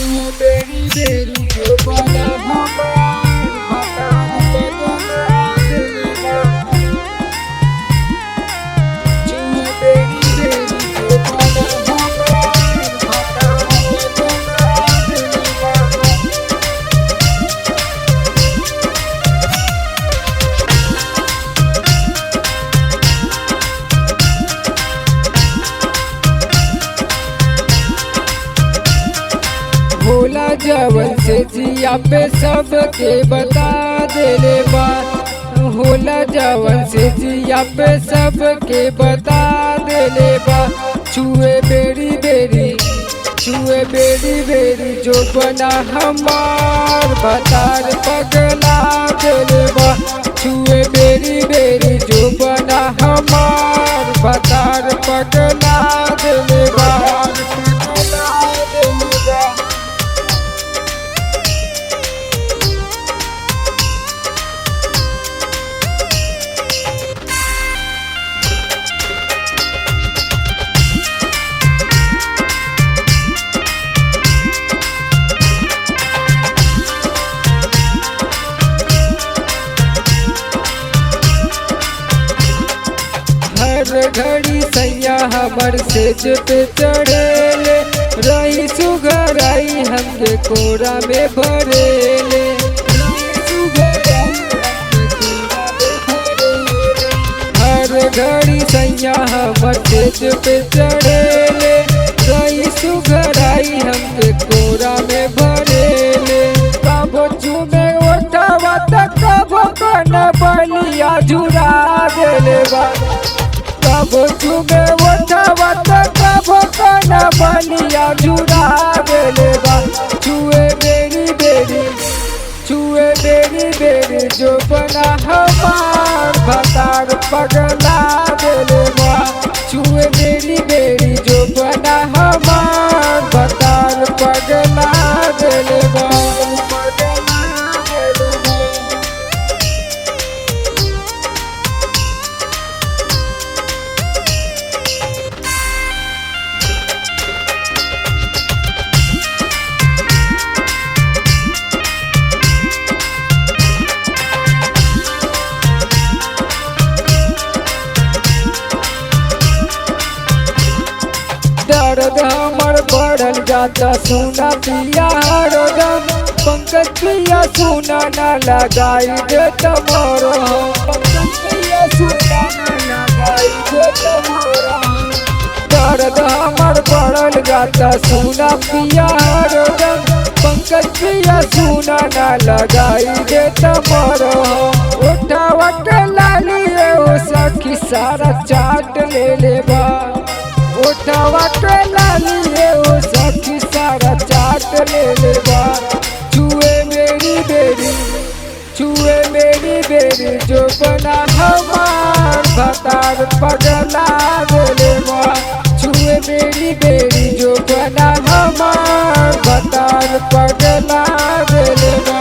बेरी बेरी जो बना हमार भतार पगला देले बा। छुए बेरी बेरी जो बना हमार भतार पगला देले बा। भोला जवन से जिया पे सबके बता देले बा। होला जवन से जिया पे सबके बता देले बा। छुए बेरी बेरी, छुए बेरी बेरी जो बना हमार भतार पगला देले बा। छुए बेरी बेरी जो बना हमार भतार पगला देले बा। पगला देले बा। हर घड़ी सैया हमर सेज पे चढ़ेले, रही सुघराई हमके कोरा में भरेले। रही सुघराई हमके कोरा में भरेले। हर घड़ी सैया हमर सेज पे चढ़ेले, रही सुघराई हमके कोरा में भरेले। कबो चूमे ओठवा त कबो कन बलिया झुरा देले बा। कबो चूमे ओठवा त कबो कन बलिया झुरा देले बा। छुए बेरी बेरी, छुए बेरी बेरी जो बना हमार भतार पगला देले बा। छुए बेरी बेरी जो बना हमार भतार पगला देले बा। पगला देले बा। दर्द हमर बढ़ल जाता सुना पिया हरदम, पंकज पिया सुना न लगाई दे तमोरो। पंकज पिया सुना न लगाई दे तमोरो। दर्द हमर बढ़ल जाता सुना पिया हरदम, पंकज पिया सुना न लगाई दे तमोरो। उठावा के लाली ओ सखी सारा चाट ले ले बा। उठवा के लाली ओ सखी सारा चाट ले लेबा। छुए मेरी बेरी, छुए मेरी बेरी जो बना हमार भतार पगला देले बा। छुए मेरी बेरी जो बना हमार भतार पगला देले बा।